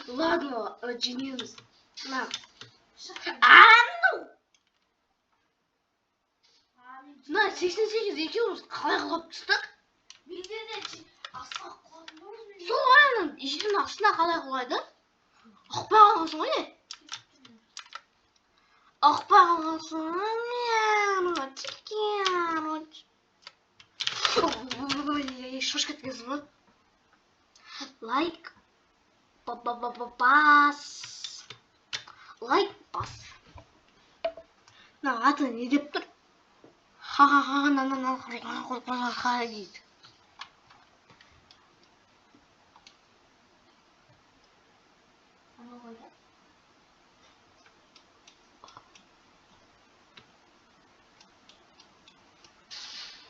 Ладно, жеңеміз. На. Анау! Мына 88 екеуміз қалай құлап түстік? Менде де астына құладым ғой мен. Сол ғой, ана жердің астына қалай құлайды? Ұқпай қалғансың ғой не? Ұқпай қалғансың. Шошып кеткенсің ғой. Лайк бас. Лайк бас. Мына аты не деп тұр? Ха-ха-ха, на-на-на, ха дейді. Ана қойды.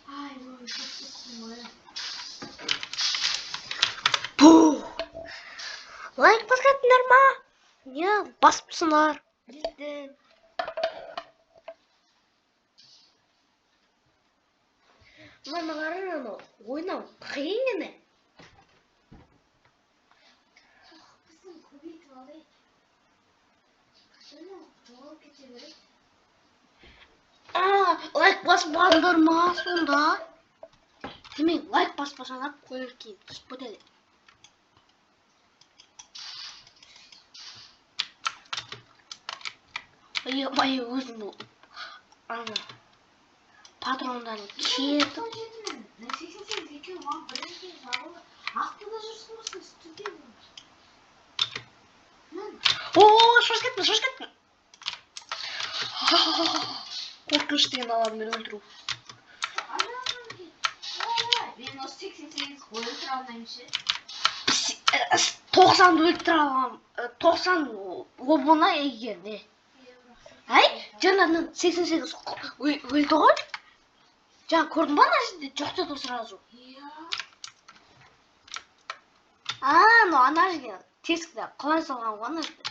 Ай, ой, шошып кеттім ғой. Пух. Лайк басып кеттіңдер ма? Не, басыпсыңдар. Білдім. Мына қараң, анау ойнау қиын ене. Біздің көбейтіп алайық. Қашан ол жоғалып кете береді? А, лайк баспадыңдар ма сонда? Демек, лайк баспасаңдар көңіл күйім түсіп кетеді. Ой, өзімді ана патрондарын кетіп. 88 екеуі маған бірдеңе жабылды. Астында жүрсің ба сен, үстінде ме? О, шошып кеттім, шошып кеттім. Қорқыныш деген алады мені өлтіру. Мен осы 88 өлтіре алмаймын ше. 90-ды өлтіре аламын. 90 оп оңай егер не. Әй, жаңа 88 өлді ғой. Жаңа көрдің ба, ана жерде жоқ деді сразу. Иә. А, ну ана жерге тесікті қалай салған ғой ана жерде.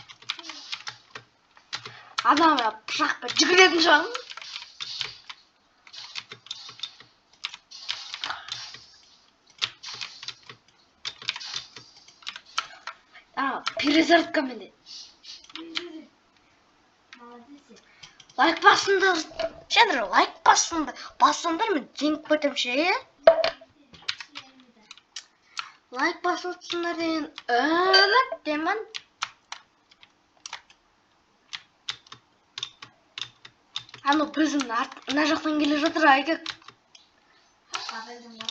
Ана пышақпен жүгіретін шығармын. А, перезарядка менде. Молодец. Лайк басыңдар. Сендер лайк басыңдар. Бассаңдар мен жеңіп кетемін ше. Лайк басып деген үміттемін. Анау біздің мына жақтан келе жатыр Айка. Білдім ғой.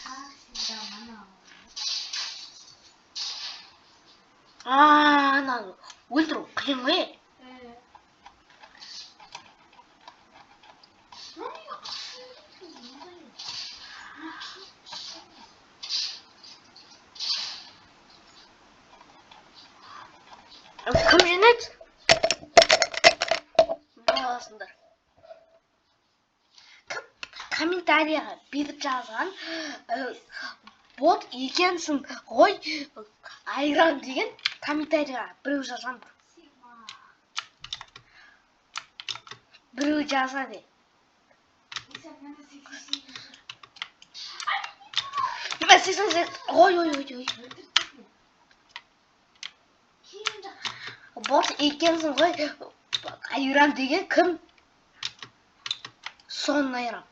Как всегда, мынау. А, ананы өлтіру қиын ғой. Ну, неге қасында мұндай? Кім жинайды? Баласыңдар. Кім комментарияға бүйтіп жазған, бот екенсің ғой, айран деген комментарияға біреу жазған. Біреу жазады. Мен 88. Ой, ой, ой, ой. Бот екенсің ғой, айран деген кім? Соның айран.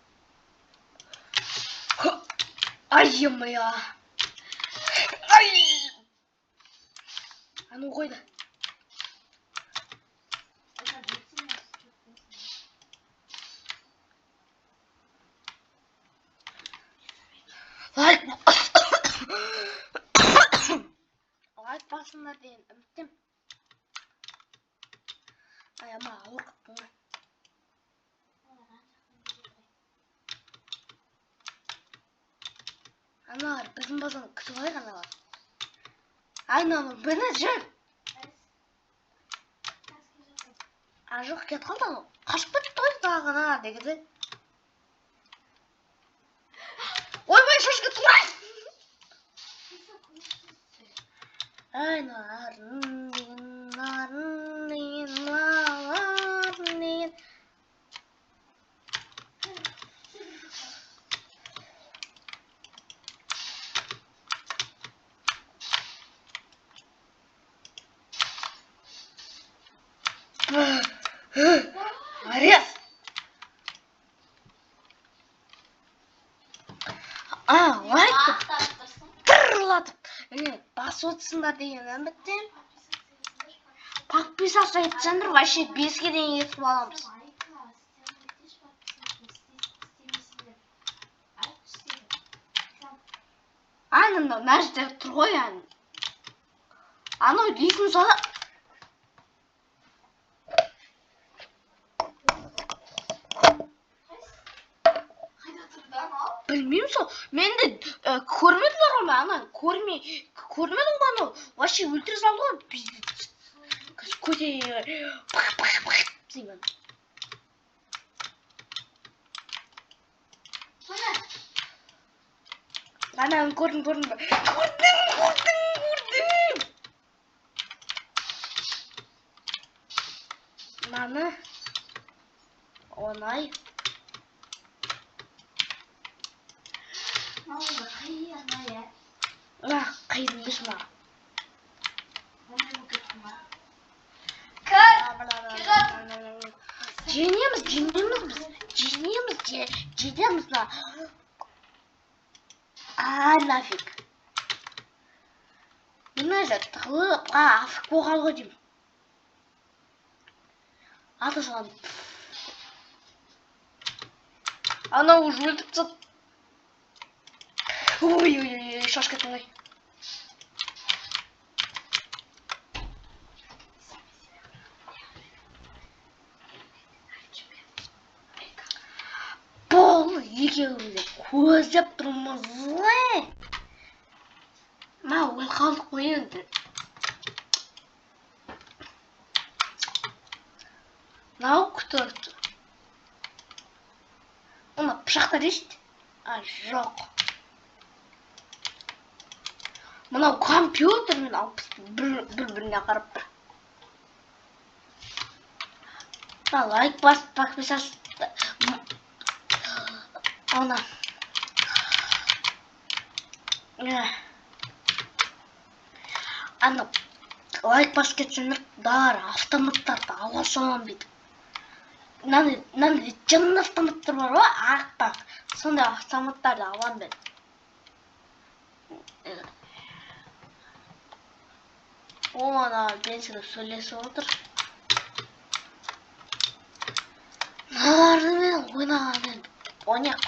Ай, ё-моё. Ай! Анау қойды. Лайк лайк басыңдар деген үміттемін. Ай, ама ауыр қаптың ғой. Аналар біздің базаны күтіп алайық аналар. Айналар міне жүр. А жоқ, кетіп қалды анау. Қашып кетті ғой тағы ана дегенде. Ойбай, шошып кеттім ғой. Ай, нарын деген, нарын деген, нарын деген. Арес. А, лайк тырлатып, басып отырсыңдар деген үміттемін. Подписаться етсеңдер, вообще 5-ке дейін жетіп аламыз. Ана мына жерде тұр ғой ана. Анау дейтін сала. Білмеймін сол. Мен де көрмедіңдер ғой мен ана көрмедің ғой анау. Вообще өлтіре салды ғой. Пиздец. Көте пық пық пық деймін. Ананы көрдім, көрдім ба? Көрдім, көрдім, көрдім. Мынаны оңай. Мына қиын емес маған. Жеңеміз, жеңеміз біз. Жеңеміз, жеңеміз мына. А, нафиг. Мына жерде тығылып, афик болған ғой деймін. Ата саламын. Анау уже өлтіріп тастады. Ой, ой, ой, ой, шашып кеттім ғой. Бұл екеуміз де көздеп тұрмыз ғой. Мына өліп қалдық қой енді. Мынау күтіп. Мына пышақтар ешті. А, жоқ. Мынау компьютермен алпыс бір-біріне қарап тұр. Мына лайк басып, подписаться. Ана. Ана лайк басып кетсеңдер, бар автоматтарды ала саламын бүйтіп. Мынандай жын автоматтар бар ғой, аппақ. Сондай автоматтарды аламын мен. О, ана Бенсилов сөйлесіп отыр. Мыналарды мен ойнаған енді ойнақ.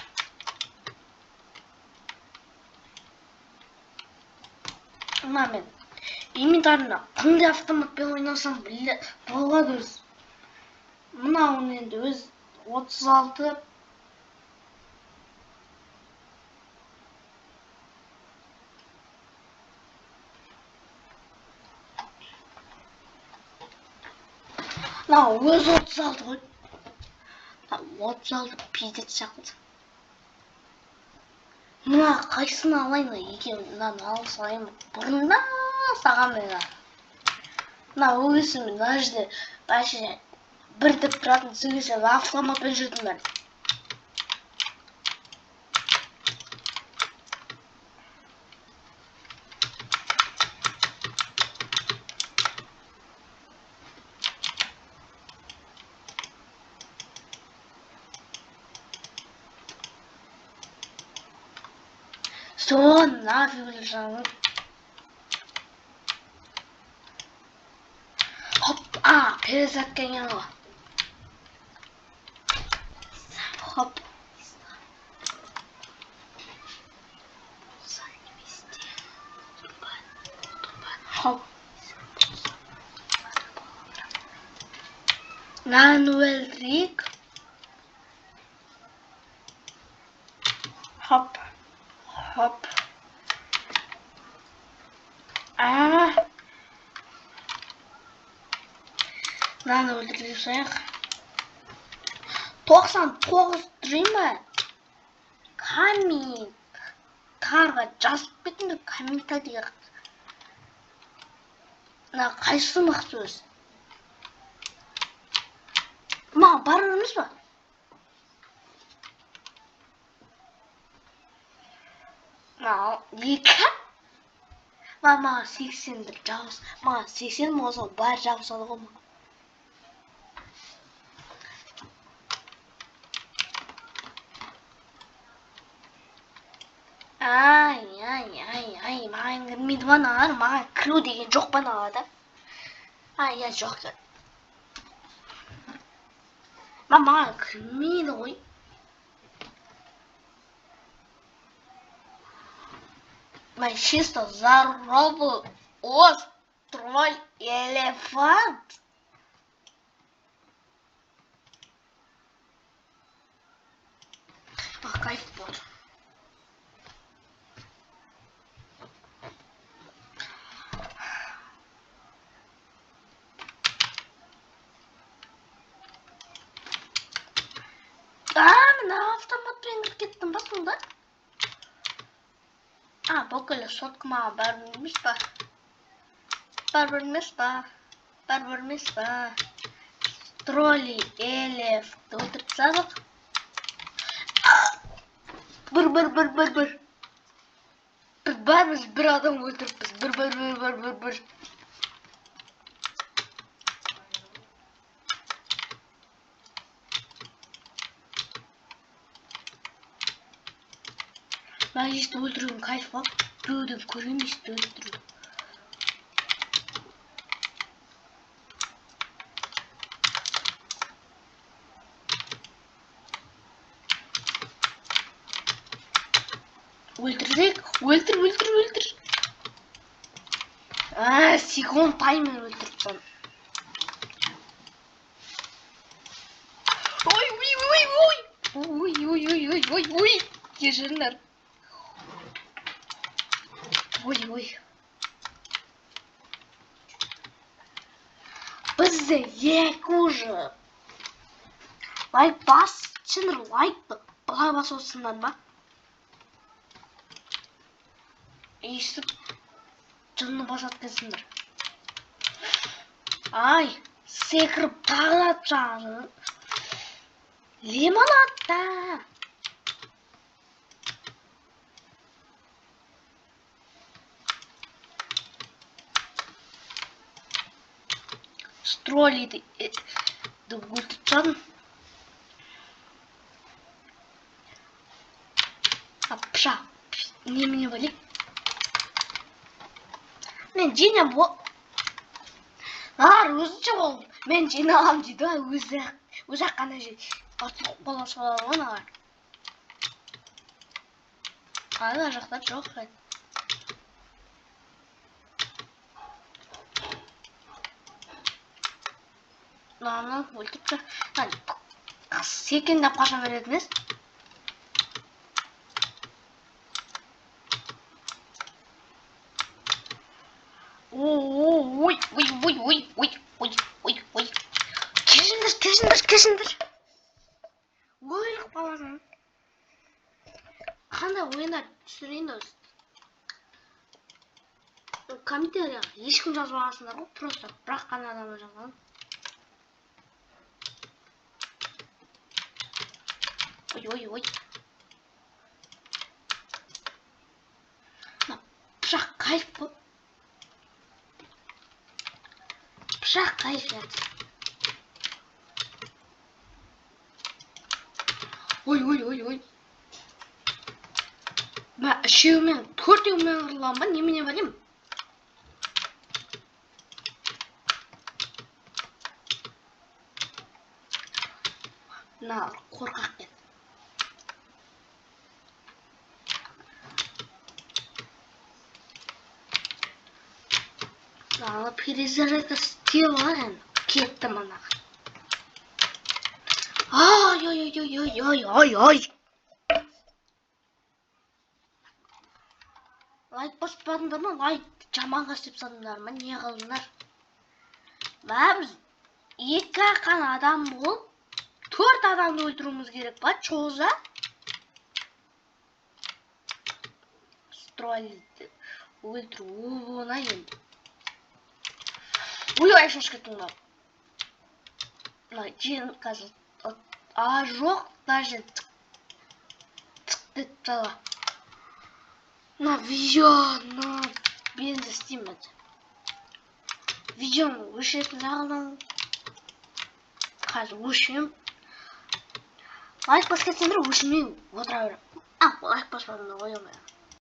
Мына мен инвентарымда қандай автоматпен ойнасам болады өзі. Мынауын енді өз 36. Мынау өз 36 ғой. Мынау 36 пиздец сияқты. Мына қайсысын алайын, екеуін мынаны ала салайын. Бұрында саған мына. Мына өзім мына жерде вообще бір деп тұратын сөйлесе автоматпен жүрдім мен. Что нафиг лежал? Хоп, а, перезарядка не было. Хоп. Хоп. Нануэль Рик. Хоп. Хоп. А. Мынаны өлтіріп тастайық. 99 дрима. Комментарға жазып кетіңдер, комментарийға. Мына қайсысы мықты өзі? Маған барар емес па? Мынау екі. Маған 81 жабыс. Маған 80 болса бәрі жабысады ғой маған. Ай, ай, ай, ай, маған кірмейді ма мыналар? Маған кіру деген жоқ па мыналарда? А, иә, жоқ екен. Маған кірмейді ғой. Мен чисто здоровый острой элефант. А, кайф болды. А, мына автоматпен кіріп кеттім ба сонда? А, бүкіл сотка маған бәрібір емес па? Бәрібір емес па? Бәрібір емес па? Тролли элефті өлтіріп тастадық. Бір, бір, бір, бір, бір. Біз бәріміз бір адам өлтіріппіз. Бір, бір, бір, бір, бір, бір. Маған ешті өлтіруім кайф қой. Біреуден көрген ешті өлтіру. Өлтірдік. Өлтір, өлтір, өлтір. А, секунд таймер өлтіріп тастадым. Ой, ой, ой, ой. Ой, ой, ой, ой, ой, ой. Кешіріңдер. Ой, ой. Бізде екі уже. Лайк бас, сендер лайкты былай басып отырсыңдар ма? Естіп жынды басады екенсіңдер. Ай, секіріп тағы да атып. Лимонадта. Троллиді өлтіріп тастадым. А, пышақ немене бәле? Мен жеңем бол. Нар өзінше ол. Мен жеңе аламын дейді ғой, өзі ақ қана жейді. Батылып қала салады ғой аналар. Ана жақта жоқ екен. Мынаны өлтіріп тастады. Секеңдеп қаша беретін емес. Ой, ой, ой, ой, ой, ой, ой, ой. Кешіңдер, кешіңдер, кешіңдер. Өліп қаласың. Қандай ойындар түсірейін өзі? Комментарияға ешкім жазбағансыңдар ғой, просто бір-ақ қана адам жазған. Ой, ой, ой. Мына пышақ кайф қой. Пышақ кайф еді. Ой, ой, ой, ой. Мә, үшеуімен, төртеуімен қырыламын ба, немене бәлем? Мына қорқақ екен. Мынаны перезарядка істеп алайын. Кетті мына. Ай, ой, ой, ой, ой, ой, ой, ой. Лайк баспадыңдар ма? Лайк жаманға істеп тастадыңдар ма? Не қылдыңдар? Бәріміз екі ақ қана адам болып, 4 адамды өлтіруіміз керек па? Чоза? Строллді өлтіру оңай енді. Ой, ай, шошып кеттім мынау. Мына жен қазір. А, жоқ, даже тық деп тала. Мына видеоны мен де істеймін енді. Видеоны өшіретін жағынан қазір өшіремін. Лайк басып кетсеңдер өшірмей отыра беремін. А, лайк баспадым да қоя алмаймын.